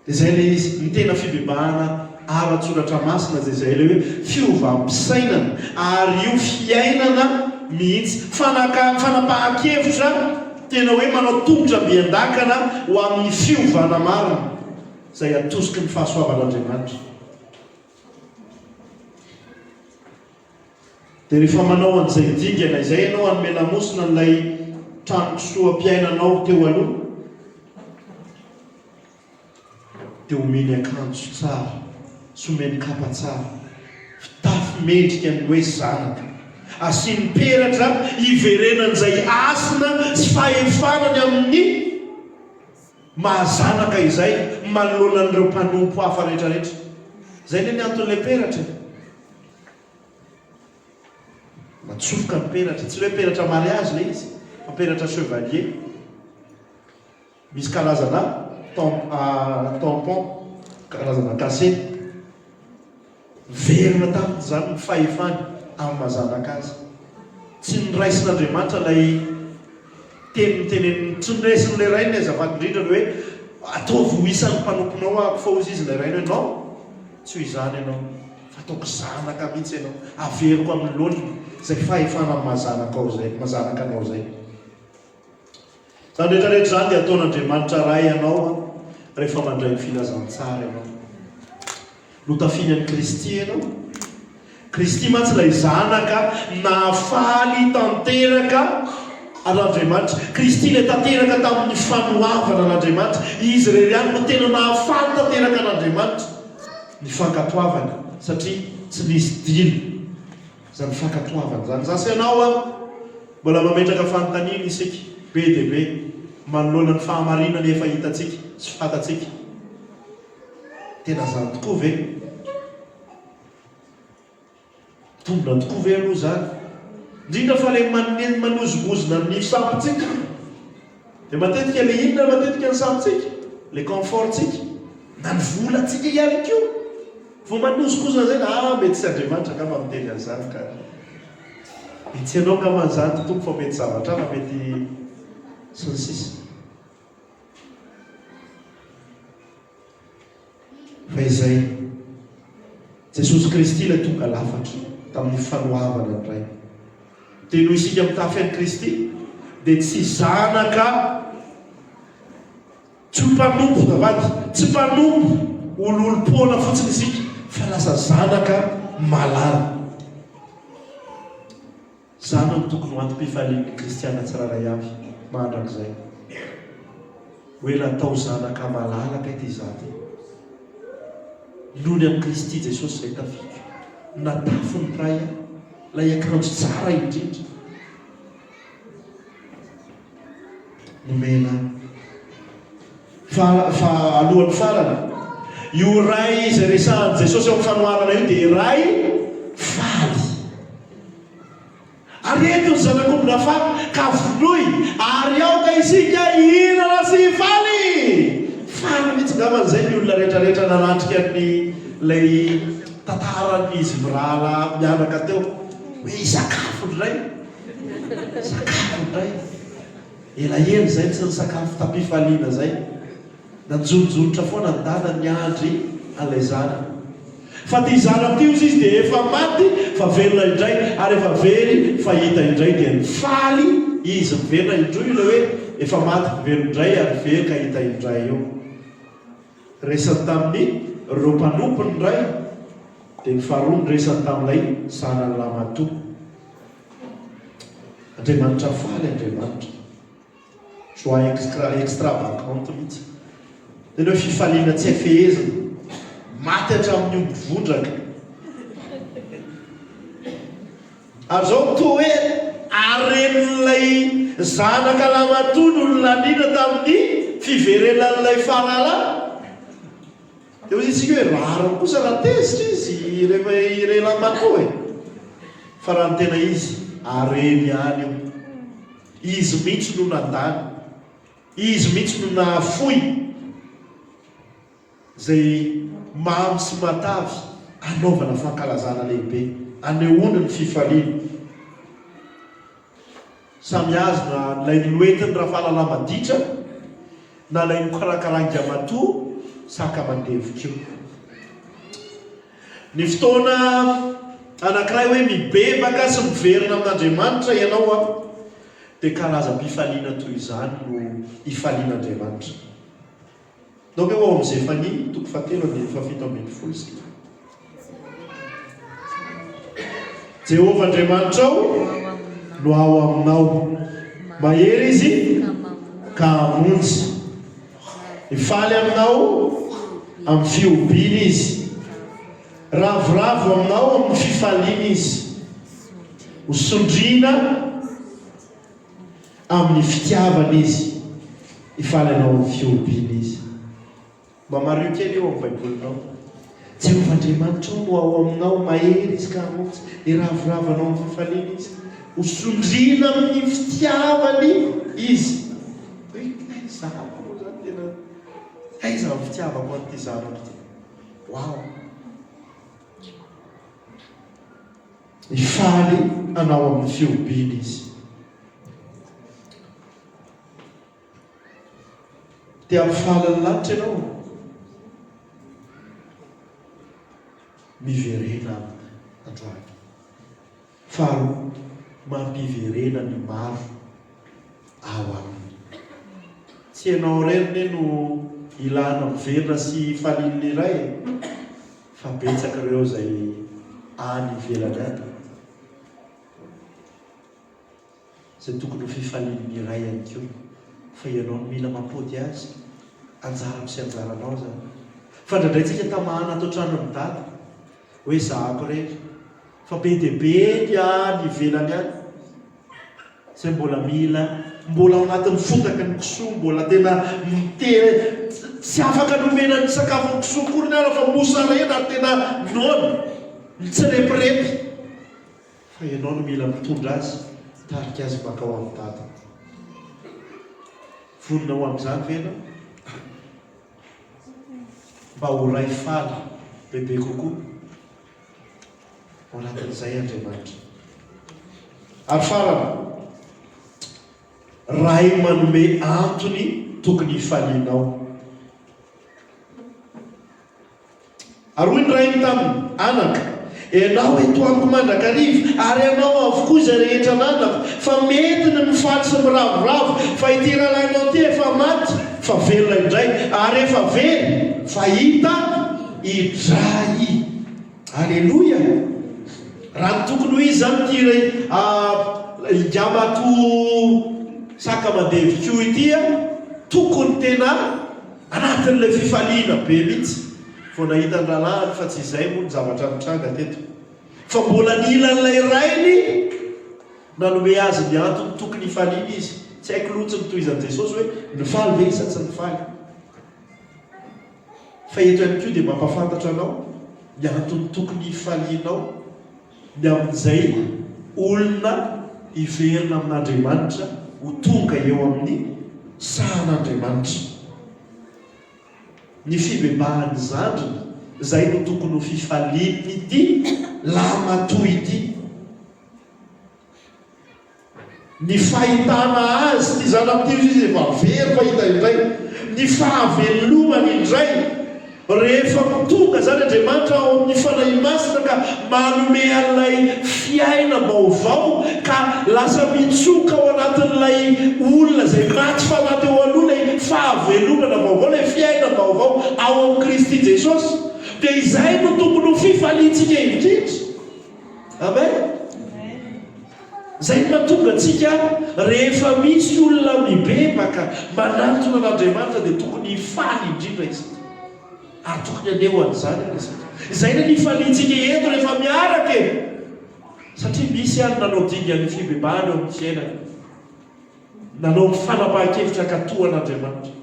Dia izay ilay izy, ny tena fibebahana ara-tsoratra masina dia izay ilay hoe fiovam-pisainana, ary io fiainana mihitsy, fanaka, fanapahan-kevitra tena hoe manao tongotra mby an-dakana ho amin'ny fiovana marina izay atosiky ny fahasoavan'Andriamanitra. Dia rehefa manao an'izay dingana izay ianao hanome lamosina an'ilay tranon-kisoam-piainanao teo aloha, dia omeny akanjo tsara sy omeny kapa tsara, fitafy mendrika ny hoe zanaka. Asiany peratra hiverenan'izay hasina sy fahefana ny amin'ny maha zanaka izay manoloana an'ireo mpanompo hafa rehetrarehetra. Izay anie ny anton'ilay peratra e! Natsofoka ny peratra, tsy hoe peratra mariage ilay izy fa peratra chevalier. Misy karazana tampon, karazana cachet. Miverina taminy izany ny fahefany amin'ny maha zanaka azy. Tsy noraisin'Andriamanitra ilay teny noteneniny, tsy noraisin'ilay rainy azafady indrindra ilay hoe ataovy ho isan'ny mpanomponao aho fa hozy izy ilay rainy hoe non, tsy ho izany ianao. Fa ataoko zanaka mihitsy ianao. Averiko amin'ny laoniny izay fahefana amin'ny maha zanakao izay, maha zanaka anao izay. Izany rehetra rehetra izany dia ataon'Andriamanitra Ray anao rehefa mandray ny filazantsara ianao. Notafiany an'i Kristy ianao. Kristy mantsy ilay zanaka nahafaly tanteraka an'Andriamanitra. Kristy ilay tanteraka tamin'ny fanoavana an'Andriamanitra. Izy irery ihany no tena nahafaly tanteraka an'Andriamanitra. Ny fankatoavana satria tsy nisy dila izany fankatoavana izany. Za sy ianao an, mbola mametraka fanontaniana isika be dia be manoloana ny fahamarinana efa hitantsika sy fantatsika. Tena izany tokoa ve? Mitombina tokoa ve aloha izany? Indrindra fa ilay manozongozona ny sampintsika. Dia matetika ilay inona matetika ny sampintsika? Ilay confort-tsika. Na ny volantsika ihany koa. Vao manozongozona izay, ah mety tsy Andriamanitra angamba miteny an'izany ka. Mety tsy ianao angamba izany ry Tompo fa mety zavatra hafa, mety sy ny sisa. Fa izay. Jesosy Kristy ilay tonga lafatra tamin'ny fanoavana ny Ray. Dia noho isika mitafy an'i Kristy dia tsy zanaka, tsy ho mpanompo azafady, tsy mpanompo ololom-poana fotsiny isika fa lasa zanaka malala. Izany no tokony ho antom-pifalian'ny kristiana tsirairay avy mandrakizay. Hoe natao zanaka malalaka ity izaho ity. Nony amin'i Kristy Jesosy izay tafiko. Natafin'ny Ray ahy, ilay akanjo tsara indrindra. Nomena ahy. Fa, fa alohan'ny farany, io Ray izay resahan'i Jesosy ao amin'ny fanoharana io dia Ray faly. Ary ento ny zanak'omby nafaha, ka vonoy, ary aoka isika hihinana sy hifaly! Faly mihitsy angambany izay ny olona rehetrarehetra nanatrika ny ilay tantaran'izy mirahalahy mianaka teo, hoe hisakafo indray, hisakafo indray. Elaela izay tsy nisakafo tam-pifaliana izay. Nanjonjonitra foana ny dada niandry an'ilay zanany. Fa ity zanako ity hozy izy dia efa maty fa velona indray ary efa very fa hita indray dia nifaly izy miverina indroa io ilay hoe efa maty velona indray ary very ka hita indray io. Resany tamin'ny ireo mpanompony ny ray dia ny faharoa ny resany tamin'ilay zanany lahimatoa. Andriamanitra faly Andriamanitra. Joie extra extravagante mihitsy. Tena hoe fifaliana tsy hay fehezina. Maty hatramin'ny omby vondraka. Ary izao toa hoe aren'ilay zanaka lamatoa no nolaniana tamin'ny fiverenan'ilay faralahy. Dia hoy isika hoe rariny kosa raha tezitra izy rehefa irey lamatoa e. Fa raha ny tena izy, areny ihany io. Izy mihitsy no nandany. Izy mihitsy no nahafoy izay mamy sy matavy hanaovana fankalazana lehibe, hanehoany ny fifaliany. Samy azy na ilay noentiny Rafalalama ditra na ilay nokarakarain-dRamatoa saka mandevika io. Ny fotoana anankiray hoe mibebaka sy miverina amin'Andriamanitra ianao an, dia karazam-pifaliana toy izany no ifalian'Andriamanitra. Donc eo ao amin'ny Zefania toko fahatelo andininy fahafito ambin'ny folo isika. Jehovah Andriamanitrao no ao aminao. Mahery Izy ka hamonjy. Hifaly aminao amin'ny fihobiana Izy. Ravoravo aminao amin'ny fifaliana Izy. Ho sondriana Amin'ny fitiavana Izy. Hifaly anao amin'ny fihobiana Izy. Mba mariho kely eo amin'ny Baibolinao. Jehovah Andriamanitrao no ao aminao, mahery Izy ka hamonjy, hiravoravo anao amin'ny fifaliana Izy. Ho sondriana amin'ny fitiavany Izy. Hoe aiza moa izany tena, aiza ny fitiavako an'ity zanako ity? Wow! Hifaly anao amin'ny fihobiana Izy. Te hampifaly ny lanitra ianao? Miverena aminy androany. Faharoa, mampiverena ny maro ao aminy. Tsy ianao irery anie no ilana miverina sy hifalian'ny Ray e. Fa betsaka ireo izay any ivelany any izay tokony ho fifalian'ny iray ihany koa fa ianao no mila mampody azy, anjarako sy anjaranao izany. Fa indraindray tsika tamahana ato an-tranon'i Dada hoe zahako irery fa be dia be ny any ivelany any izay mbola mila. Mbola ao anatin'ny fotaka ny kisoa, mbola tena mite tsy afaka nomena ny sakafon'ny kisoa akory ny ara fa mosarena ary tena noana, mitsirepirepy. Fa ianao no mila mitondra azy, mitarika azy mankao amin'i Dada. Vonona ho amin'izany ve ianao? Mba ho ray faly bebe kokoa ao anatin'izay Andriamanitra. Ary farany, Ray manome antony tokony hifalianao. Ary hoy ny rainy taminy, Anaka, ianao eto amiko mandrakariva, ary anao avokoa izay rehetra ananako, fa mety ny mifaly sy miravoravo, fa ity rahalahinao ity efa maty, fa velona indray, ary efa very, fa hita indray. Aleloia! Raha ny tokony ho izy izany ity Ingamatoa Sakamandevy-ko ity, tokony tena Anatin'ilay fifaliana be mihitsy vao nahita ny rahalahiny fa tsy izay moa ny zavatra nitranga teto fa mbola nila an'ilay rainy nanome azy ny antony tokony hifaliana izy. Tsy haiko loha tsy notohizan'i Jesosy hoe nifaly ve izy sa tsy nifaly. Fa eto ihany koa dia mampafantatra anao ny antony tokony hifalianao ny amin'izay olona hiverina amin'Andriamanitra ho tonga eo amin'ny sahan'Andriamanitra. Ny fibebahan'ny zandriny, izay no tokony ho fifalian'ity lahimatoa ity. Ny fahitana azy, ity zanako ity hozy izy efa very fa hita indray. Ny fahavelomany indray. Rehefa tonga izany Andriamanitra ao amin'ny Fanahy Masina ka manome an'ilay fiainam-baovao ka lasa mitsoka ao anatin'ilay olona izay maty fanahy teo aloha ilay fahavelomana vaovao, ilay fiainam-baovao ao amin'i Kristy Jesosy, dia izay no tokony ho fifaliantsika indrindra. Amen. Izay no mahatonga antsika rehefa misy olona mibebaka manatona an'Andriamanitra dia tokony hifaly indrindra isika. Ary tokony haneho an'izany ary isika. Izay no nifaliantsika eto rehefa miaraka e! Satria misy ary nanao dingan'ny fibebahana eo amin'ny fiainany. Nanao fanapahan-kevitra hankatò an'Andriamanitra.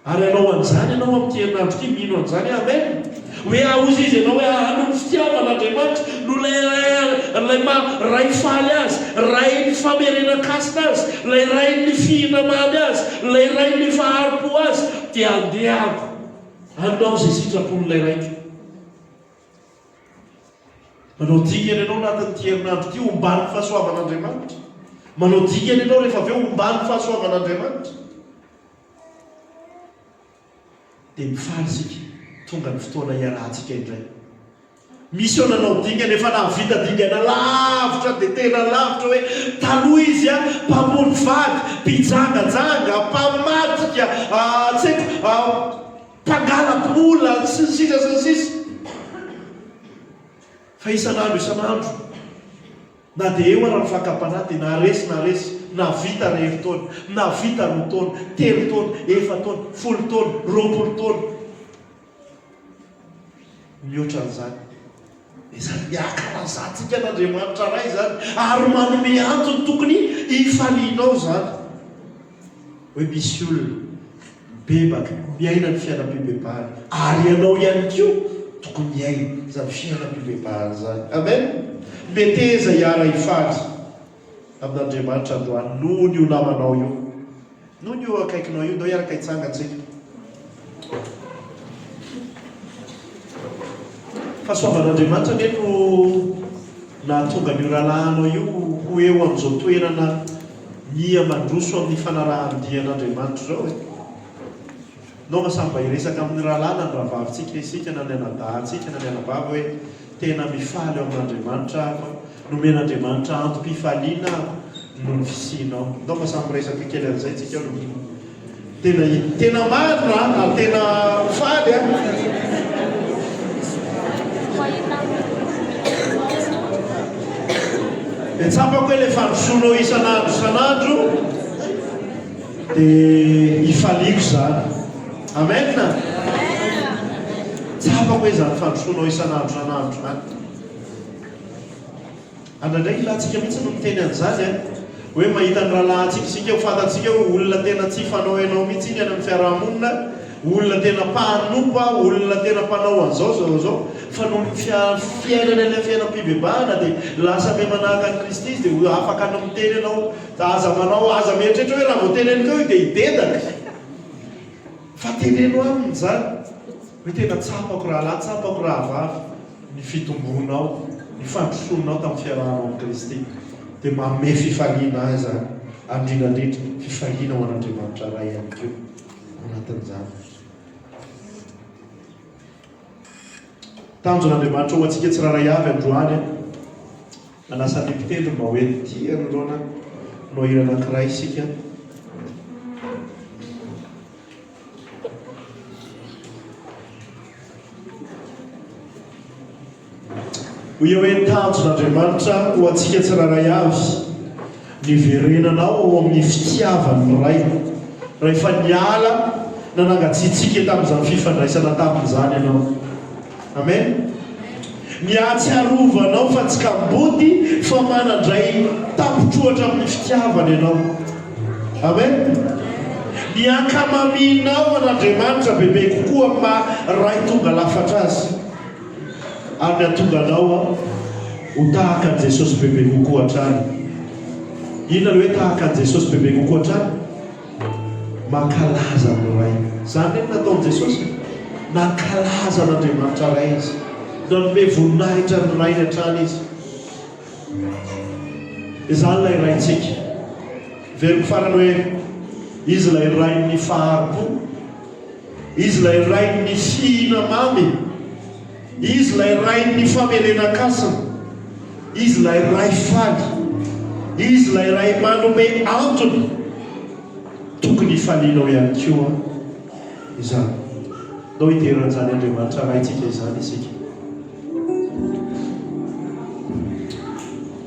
Ary hanao an'izany ianao amin'ity herinandro ity, mino an'izany aho. Amen. Hoe ahozy izy ianao hoe ahy noho ny fitiavan'Andriamanitra, noho ilay ilay maha Ray faly azy, Rain'ny famerenan-kasina azy, ilay Rain'ny fihina-mamy azy, ilay Rain'ny fahari-po azy, dia handeha aho hanao izay sitrapon'ilay Raiko. Manao dingana ianao anatin'ity herinandro ity omban'ny fahasoavan'Andriamanitra. Manao dingana ianao rehefa avy eo omban'ny fahasoavan'Andriamanitra. Dia mifaly isika, tonga ny fotoana hiarahantsika indray. Misy eo nanao dingana, efa nahavita dingana lavitra dia tena lavitra hoe taloha izy mpamono vady, mpijangajanga, mpamadika, tsy haiko, mpangala-bola, sy ny sisa sy ny sisa. Fa isan'andro isan'andro, Na dia eo ara ny fakam-panahy dia naharesy naharesy, nahavita iray herintaona, nahavita roa taona, telo taona, efa-taona, folo taona, 20 taona. Mihoatra an'izany. Izany miankalazantsika an'Andriamanitra Ray izany ary manome antony tokony hifalianao izany. Hoe misy olona mibebaka, miaina ny fiainam-pibebahana. Ary ianao ihany koa tokony hiaina izany fiainam-pibebahana izany. Amen! Meteza hiara-hifaly amin'Andriamanitra androany noho ny io namanao io. Noho ny io akaikinao io. Ndao hiaraka hitsangana isika. Fahasoavan'Andriamanitra anie no nahatonga an'io rahalahinao io ho eo amin'izao toerana miha mandroso amin'ny fanarahan-dia an'Andriamanitra izao e. Nao mba samy mba hiresaka amin'ny rahalahy na ny rahavavintsika isika na ny anadahintsika na ny anabavy hoe tena mifaly ao amin'Andriamanitra aho, nomen'Andriamanitra antom-pifaliana aho noho ny fisianao. Ndao mba samy miresaka kely an'izay tsika aloha. Tena tena marina an, ary tena faly an. Dia tsapako hoe ilay fandrosoanao isan'andro isan'andro dia ifaliako izany. Amen. Tsapako hoe izany fandrosoanao isan'andro isan'andro izany. Indraindray ilantsika mihitsy no miteny an'izany an. Hoe mahita ny rahalahintsika isika, ho fantatsika hoe olona tena tsy fanao ianao mihitsy iny any amin'ny fiarahamonina, olona tena mpanompa, olona tena mpanao an'izao izao izao, fa noho ny fiainany any amin'ny fiainam-pibebahana dia lasa miha manahaka an'i Kristy izy dia ho afaka ny miteny ianao, aza manao, aza mieritreritra hoe raha vao teneniko eo io dia hidedaka. Fa teneno aminy izany hoe tena tsapako rahalahy, tsapako rahavavy ny fitomboanao, ny fandrosoanao tamin'ny fiarahanao amin'i Kristy. Dia manome fifaliana ahy izany, ary indrindra indrindra fifaliana ho an'Andriamanitra Ray ihany koa ao anatin'izany. Tanjon'Andriamanitra ho antsika tsirairay avy androany, manasa ny mpitendry mba ho ety anoloana hanao hira anankiray isika. Hoy aho hoe tanjon'Andriamanitra ho antsika tsirairay avy ny hiverenanao ao amin'ny fitiavan'ny Ray. Rahefa niala nanangatsiatsiaka tamin'izany fifandraisana taminy izany ianao. Amen. Ny hahatsiarovanao fa tsy kamboty fa manan-dray tampotrohatra amin'ny fitiavana ianao. Amen. Ny hankamamianao an'Andriamanitra bebe kokoa amin'ny maha Ray tonga lafatra Azy. Ary ny hahatonga anao ho tahaka an'i Jesosy bebe kokoa hatrany. Inona ilay hoe tahaka an'i Jesosy bebe kokoa hatrany? Mankalaza ny Ray. Izany ve no nataon'i Jesosy? Nankalaza an'Andriamanitra Ray Izy. Nanome voninahitra ny Rainy hatrany Izy. Izany ilay Raintsika. Heveriko farany hoe Izy ilay Rain'ny fahari-po. Izy ilay Rain'ny fihina mamy. Izy ilay Rain'ny famerenan-kasina. Izy ilay Ray faly. Izy ilay Ray manome antony tokony hifalianao ihany koa izany. Ndao hidera an'izany Andriamanitra Raintsika izany isika.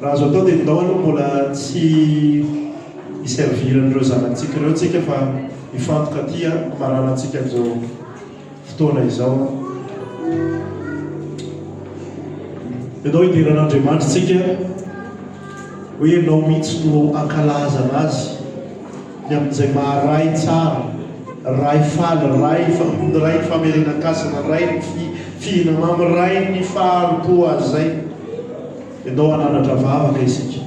Raha azo atao dia ndao aloha mbola tsy hi-servir an'ireo zanatsika ireo tsika fa hifantoka aty hamaranantsika an'izao fotoana izao. Ianao hidera an'Andriamanitra tsika hoe ianao mihitsy no ankalazana azy ny amin'izay maha Ray tsara, Ray faly, Ray Ray ny famerenan-kasina, Ray ny fihinamamy, Ray ny fahari-po azy izay. Ianao hananatra vavaka isika.